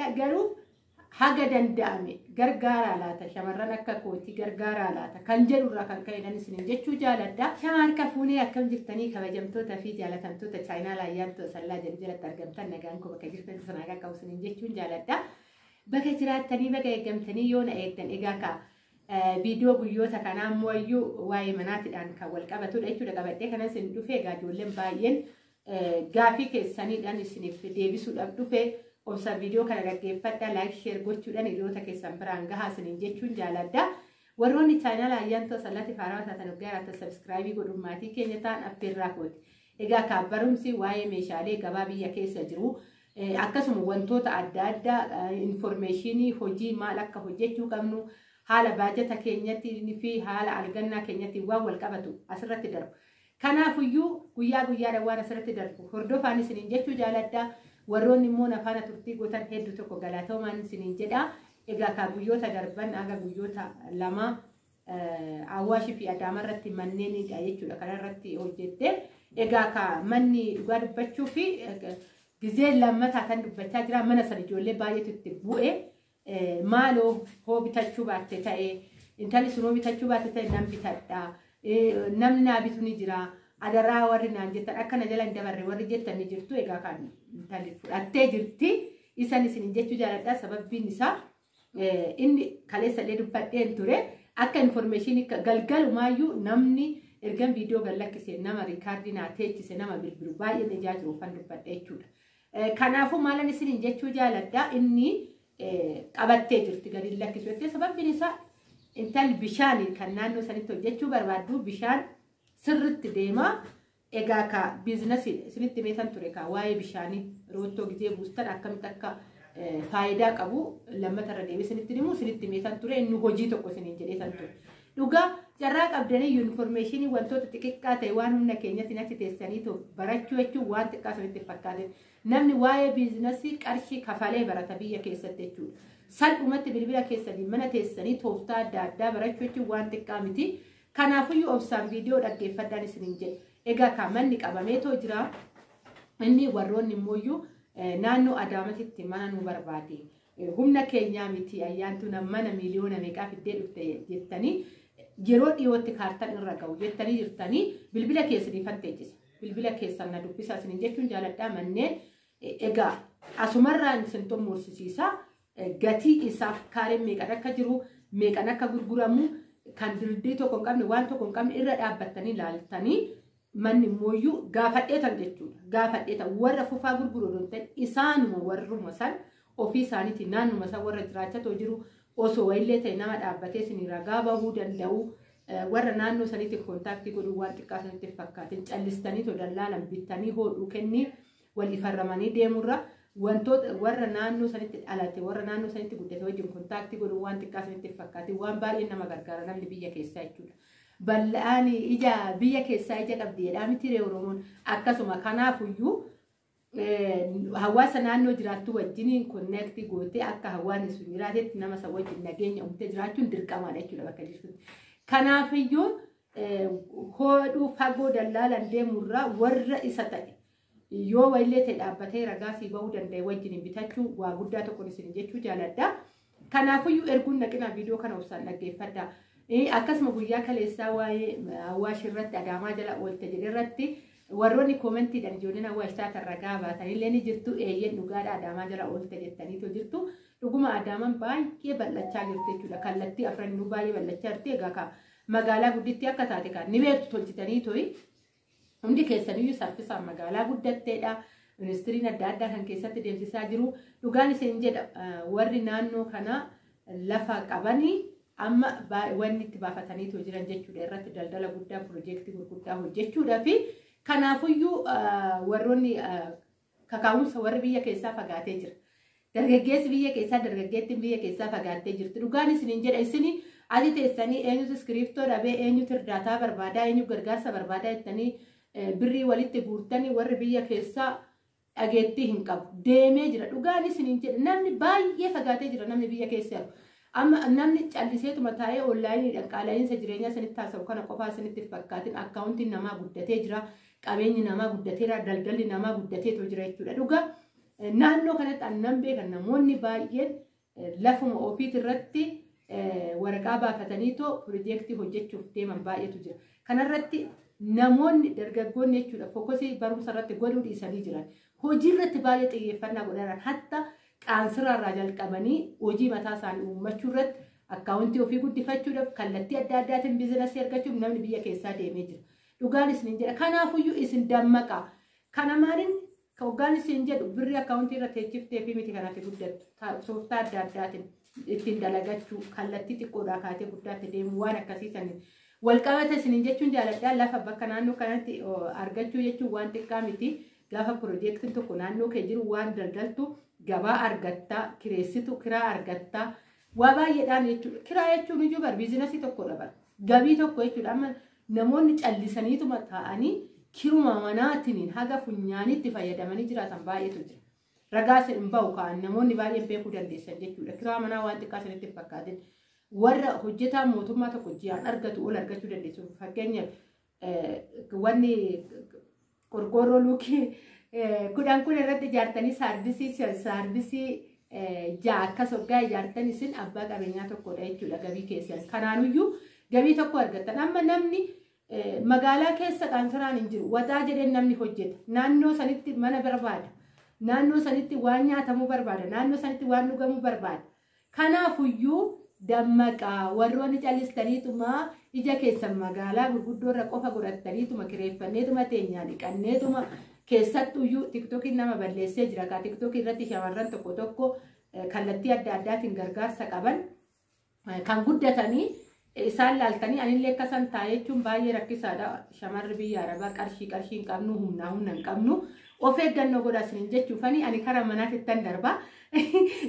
jaaladha. Garuu haga danda'ame gargaaraa laata, shamarran akka kootii gargaaraa laata kan jedhurraa kan ka'e nan isiniin jechuu jaaladha. Shama harka fuunee, akkam jirtanii kabajamtoota fi jaalatamtoota chaayinaa Ayyaantuu Asallaa jedhu jalatti argamtan? Nagaan koo bakka jirtan sanaa qaqqabu isiniin jechuun jaaladha. Baga jiraattanii, baga eeggamtanii yoo na eegdan. Egaa ka viidiyoo guyyoota kanaa immoo iyyuu waa'ee manaatiidhaan kan wal qabatudha jechuudha qabadhee kanas isin dhufe. Egaa ijoolleen baay'een gaafii keessaniidhaan isiniif deebisuudhaaf dhufe. Obsa viidiyoo kana dhaggeeffadha, like, share gochuudhaan hiriyoota keessan biraan gahaa isiniin jechuun jaaladha. Warroonni chaayinaa Ayyaantuu Asallaatti faarawaa taatan, waggaa jiraatan subscribe godhuun maatii keenya ta'an affeerraa kooti. Egaa ka barumsi waa'ee meeshaalee gabaa biyya keessa jiru, akkasuma wantoota adda addaa, information hojii maal akka hojjechuu qabnu, haala baajata keenyatti fi haala argannaa keenyatti waan wal qabatu asirratti darbu. Kanaafuyyuu guyyaa guyyaadhaan waan asirratti darbu hordofaan isiniin jechuu jaaladha. Warroonni immoo nafaana turtii gootan hedduu tokko galatoomaan isiniin jedha. Egaa ka guyyoota darban haga guyyoota 2 Awwaashii fi Adaama irratti manneenidha jechuudha kana irratti hojjette. Egaa ka manni dhugaa dubbachuu fi gizee lammataa kan dubbachaa jira, mana sana ijoollee baay'eetu itti bu'e. Maaloo hoo bitachuu baatte ta'e, intalli sun hoo bitachuu baatte ta'e, nan bitadha. Namni naa bitu ni jira. Adaraa warri naan jettan, akka na jala hin dabarre warri jettan ni jirtu. Egaa kan intalli fudhattee jirti. Isan isin jechuu jaaladha. Sababbiin isaa inni kaleessa illee dubbadheen ture. Akka information galgalumaayyuu namni ergan viidiyoo gad lakkise nama record naa teechise, nama bilbilu baay'een ijaa jiru ufan dubbadhe jechuudha. Kanaafuu maalan isiniin jechuu jaaladha, inni qabattee jirti, gadi lakkisu jettee. Sababbiin isaa intalli bishaan kan naannoo sanitti hojjechuu barbaaddu, bishaan sirritti deema. Egaa ka business isinitti meetan ture ka waa'ee bishaanii, roottoo gizee buustan akkamitti akka faayidaa qabu lammata irra deebi'ee isinitti himu isinitti meetan ture, inni hojii tokko isiniin jedhee san ture. Dhugaa carraa qabdanii information wantoota xixiqqaa ta'e waan humna keenyatti achi teessanii barachuu jechuun waan xiqqaa sanitti fakkaate. Namni waa'ee business qarshii kafalee barata biyya keessatti jechuudha. Salphumatti bilbila keessanii mana teessanii tooftaa adda addaa barachuu jechuun waan xiqqaa miti. Kanaafuyyuu obsaan viidiyoo dhaggeeffadhaan isiniin jedhe. Egaa kan manni qabameetoo jira. Inni warroonni immoo naannoo Adaamatitti mana nu barbaade. Humna keenyaa miti, Ayyaantuu mana miiliyoona meeqaa fiddee dhufte jettanii, yeroo dhiyootti kaartaan irra ga'u jettanii jirtanii, bilbila keessanii fatteechisa. Bilbila keessan na dubbisa isiniin jechuun jaaladhaa. Manneen egaa asumarraan isin xumursiisa. Gatii isaa, kaareen meeqan akka jiru, meeqan akka gurguramu, kan dirdii tokko hin qabne, waan tokko hin qabne irra dhaabbattanii ilaaltanii, manni immooyyuu gaafadheetan jechuudha. Gaafadheetan warra fufaa gurguru odoo hin ta'in, isaanuma warruma san ofii isaaniitiin naannuma san warra jiraachatoo jiru, osoo wayillee ta'e nama dhaabbatee isin ragaa bahuu danda'u, warra naannoo saniitti contact godhuu waan xiqqaa sanitti fakkaatin. Callistanii too dallaalan bittanii hodhuu kennii walii farramanii deemurra, wantoota warra naannoo sanitti dhalate, warra naannoo sanitti guddate wajjin contact godhuu waan xiqqaa sanitti fakkaatin. Waan baay'ee nama gargaara namni biyya keessaa jechuudha. Bal'aan ija biyya keessaa ija qabdi jedhaa miti ree Oromoon? Akkasuma kanaafuyyuu hawaasa naannoo jiraattu wajjiniin connect gootee, akka hawaasni sun jiraatetti nama isa wajjin nageenya uumtee jiraachuun dirqamaadha jechuudha bakka jirtutti. Kanaafiyyuu hodhuu fagoo dallaalan deemurraa, warra isa ta'e yoo wayillee ta'e dhaabbatee ragaa sii bahuu danda'e wajjin bitachuu waa guddaa tokko isin jechuu jaaladha. Kanaafiyyuu erguun naqinaa, viidiyoo kana obsaan dhaggeeffadha. Akkasuma guyyaa kaleessaa waa'ee Awwaash irratti, Adaamaa jala oolte jedhe irratti, warroonni commentiidhaan ijoolleen Awwaash taatan ragaa baatanillee ni jirtu. Eeyyeen, dhugaadha, Adaamaa jala oolte jettaniitu jirtu. Dhuguma Adaamaan baay'ee bal'achaa jirti jechuudha. Kallattii afrannuu baay'ee bal'achaa jirti. Egaa ka magaalaa gudditti akka taate kan ni beektu tolchitanii to'i. Hundi keessaniyyuu saffisaan magaalaa guddatteedha. Ministiriin adda addaa kan keessatti deemsisaa jiru. Dhugaan isin jedha, warri naannoo kanaa lafa qabanii amma wanni itti baafataniitu jiran jechuudha, irratti daldala guddaa, piroojeektii gurguddaa hojjechuudha. Fi kanaafuyyuu warroonni kakaa'umsa warri biyya keessaa fagaatee jira. Dargaggeessi biyya keessaa, dargaggeettiin biyya keessaa fagaattee jirti. Dhugaan isiniin jedha, isin ati teessanii eenyutu iskiriiftoo dhabee, eenyutu irdaataa barbaadaa, eenyu gargaarsa barbaadaa jettanii birrii walitti guurtanii, warri biyya keessaa dhageettii hin qabu. Deemee jira. Dhugaan isiniin jedha, namni baay'ee fagaatee jira namni biyya keessa jiru. Amma namni calliseetuma taa'ee onlineiidhaan qaala'iinsa jireenyaa isinitti haasa'u kana qofaa isinitti fakkaatin. Accountiin namaa guddatee jira. Qabeenyi namaa guddateera. Daldalli namaa guddateetu jira jechuudha. Dhugaa Naannoo kanatti annan beekan namoonni baay'een lafuma ofiit irratti waraqaa baafataniitoo piroojeektii hojjechuuf deeman baay'eetu jira. Kanarratti namoonni dargaggoonni jechuudha fookasii barumsa irratti godhuu dhiisanii jiran. Hojii irratti baay'ee xiyyeeffannaa godhan hatta qaansiraarraa jalqabanii hojii mataa isaanii uummachuu irratti akkaawuntii ofii guddifachuudhaaf kallattii adda addaatiin biizinasii argachuuf namni biyya keessaa deemee jira. Dhugaan isin jedha. Kanaafuyyuu isin dammaqaa. Kana maaliin hoggaan isin jedhu birrii akkaawuntii irra teechiftee fi miti kanatti guddattu. Tooftaa adda addaatiin ittiin dalagachuu kallattii xiqqoodhaa kaatee guddaatti deemu waan akkasii saniin. Walqabata isiniin jechuun jaaladhaa lafa bakka naannoo kanatti argachuu jechuun waan xiqqaa miti. Gaafa piroojeektiin tokko naannoo kee jiru waan daldaltu gabaa argattaa, kireessitu kiraa argattaa, waa baay'eedhaan jechuudha. Kiraa jechuun iyyuu bar biizinasii tokkodha bar. Gabii tokko jechuudha. Amma namoonni callisaniituma taa'anii kiruma manaatiin haga funyaanitti fayyadamanii jiraatan baay'eetu jira. Ragaa isin bahu ka'an namoonni baay'een beekuu dandeessan jechuudha. Kiraa manaa waan xiqqaa isinitti hin fakkaatin. Warra hojjetaa mootummaa tokko ji'aan argatu ol argachuu dandeessu. Fakkeenyaaf wanni qorqoorroo luukii 10 kun irratti ijaartanii saarbisii 6 akkas hoggaa ijaartan isin abbaa qabeenyaa tokkodha jechuudha gabii keessan. Kanaanuyyuu gabii tokko argattan. Amma namni magaalaa keessa qaansiraan hin jiru. Waxaa jedheen namni hojjeta. Naannoo sanitti mana barbaada. Naannoo sanitti waan nyaatamuu barbaada. Naannoo sanitti waan dhugamuu barbaada. Kanaafuyyuu dammaqaa warroonni callistaniituma ija keessan magaalaa gurguddoo irra qofa godhattaniituma kireeffanneetuma teenyaa dhiqanneetuma keessattuyyuu tiktookiin nama balleessee jira. Kaa tiktookii irratti shamarran tokko tokko kallattii adda addaatiin gargaarsa qaban kan guddatanii isaan laaltanii anillee akkasan ta'a jechuun baay'ee rakkisaadha. Shamarri biyya arabaa qarshii qarshii hin qabnu, humnaa humna hin qabnu. Of eeggannoo godhaa isiniin jechuufani ani karaa manaatti ittan darba.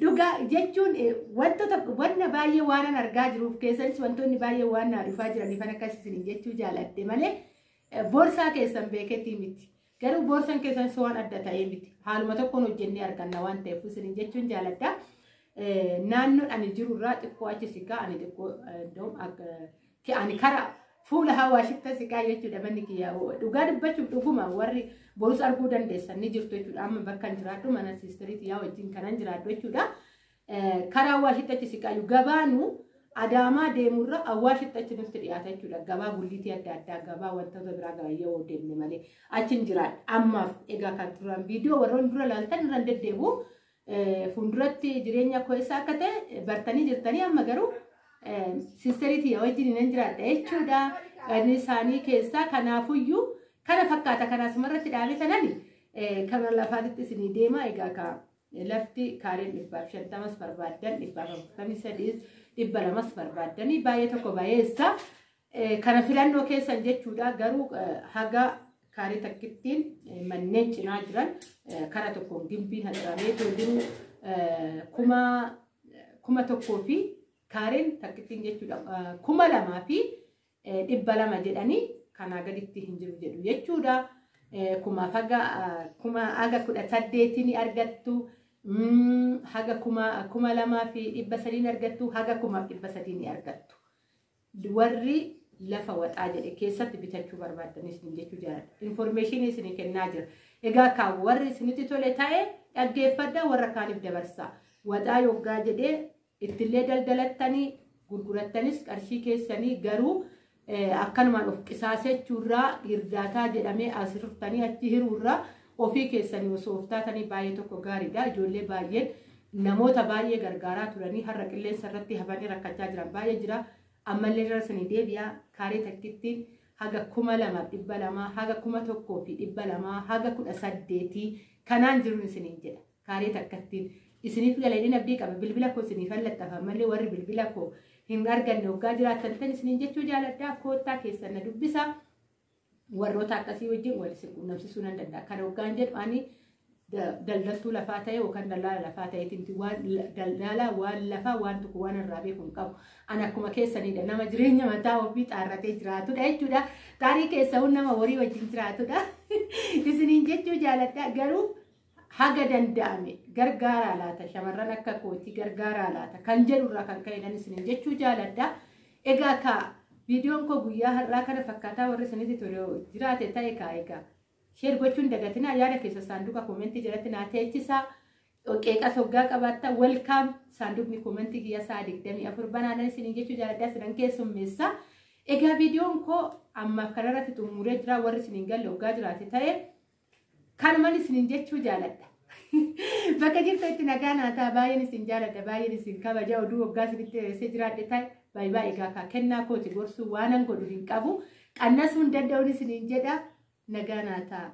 Dhugaa jechuun wantoota wanna baay'ee waan an argaa jiruuf keessanis wantoonni baay'ee waan naa dhufaa jiraniif an akkas isiniin jechuu jaaladhe malee boorsaa keessan beeketii miti. Garuu boorsan keessan waan adda ta'ee miti. Haaluma tokkoon hojjennee arganna waan ta'eef isiniin jechuun jaaladha. Naannoon ani jirurraa xiqqoo achi siqaa ani xiqqoo ani karaa fuula hawaashitti siqaa jechuudha manni kiyya. Dhugaa dubbachuuf dhuguma warri borus arguu dandeessan ni jirtu jechuudha. Amma bakka hin jiraadhu mana siistiriitti yaa wajjin kanan jiraadhu jechuudha. Karaa hawaashitti achi siqaayu gabaanu Adaamaa deemurra hawaashitti achi nutti dhiyaata jechuudha. Gabaa gulliitii adda addaa gabaa wantoota biraa gabaa yoo deemne malee achi hin jiraadhu. Ammaaf egaa kan turan viidiyoo warroonni dura laaltan irra deddeebi'u. Fuulduratti jireenya koo eessa akka ta'e bartanii jirtanii amma garuu siistiriitii wajjin nan jiraadha jechuudha. Inni isaanii keessaa kanaafuyyuu kana fakkaata kanaas irratti dhaabee kanani kana lafaatitti isinii deema. Egaa ka lafti kaareen 150 barbaaddan 143 200 barbaaddanii baay'ee tokko baay'eessa. Kana filannoo keessan jechuudha. Garuu haga kaaree takkittiin manneen cinaa jiran kara tokkoon gimbiin haxirameetoo jiru 1000 fi kaareen takkittiin jechuudha 2200 jedhanii kanaa gaditti hin jiru jedhu jechuudha. Kumaaf haga kuma haga 18 ni argattu, haga 2300 argattu, haga 1300 ni argattu. Warri lafa waxaa jedhe keessatti bitachuu barbaaddanis isin jechuu jaaladha. Informeeshinii isin kennaa jira. Egaa kan warri isinitti tole ta'e dhaggeeffadhaa warra kaaniif dabarsaa. Waxaa yoggaa jedhee ittillee daldalattanii gurgurattanis qarshii keessanii garuu akkanumaan of qisaasechuurraa hirdaataa jedhamee as hirtanii achi hiruurraa ofii keessanii osoo of taatanii baay'ee tokko gaariidha. Ijoollee baay'een namoota baay'ee gargaaraa turanii har'a qilleensa irratti hafanii rakkachaa jiran baay'ee jira. Ammallee irra isinii deebi'a. Kaaree takkittiin haga 2200 haga 1200 haga 18 kanaan jiruun isiniin jedha. Kaaree takkittiin isiniif galee abdii qaba. Bilbila koo isiniif lattafa malee warri bilbila koo hin arganne hoggaa jiraattan tan isiniin jechuu jaaladha. Koottaa keessan na dubbisa. Warroota akkasii wajjin wal isin quunnamsiisuu nan danda'a. Kana hoggaan jedhu ani daldaltuu lafaa ta'e yookaan dallaala lafaa ta'eetiin waan daldala waan lafaa waan tokko waan irraa beeku hin qabu. Ani akkuma keessanidha. Nama jireenya mataa ofii xaarratee jiraatudha jechuudha. Xaarii keessa nama horii wajjin jiraatudha. Isiniin jechuu jaaladha. Garuu haga danda'ame gargaaraa laata shamarran akka kootii gargaaraa laata kan jedhurraa kan ka'e nan isiniin jechuu jaaladha. Egaa ka viidiyoon koo guyyaa har'aa kana fakkaataa warri isinitti tole jiraate ta'e kaa egaa sheer gochuun dagatinaa yaada keessa saanduqa koomentii jalatti naa teechisaa. Qeeqas hoggaa qabaattan, welcome. Saanduqni koomentii kiyya sa'a 24 banaadhaan isiniin jechuu jaaladhaa, sinan keessummeessa. Egaa viidiyoon koo ammaaf kanarratti xumuree jira. Warri isiniin galle hoggaa jiraate ta'e, kanuman isiniin jechuu jaaladha. Bakka jirtanitti nagaa naa ta'a. Baay'een isin jaaladha, baay'een isin kabaja. Oduu hoggaa isinitti dheeressee jiraadhe ta'e, baay'ee baay'ee. Egaa kaa kennaa kooti, gorsuu waanan godhu hin qabu. Qannasuu hin danda'uun isiniin jedha. Nagaa naa ta'a.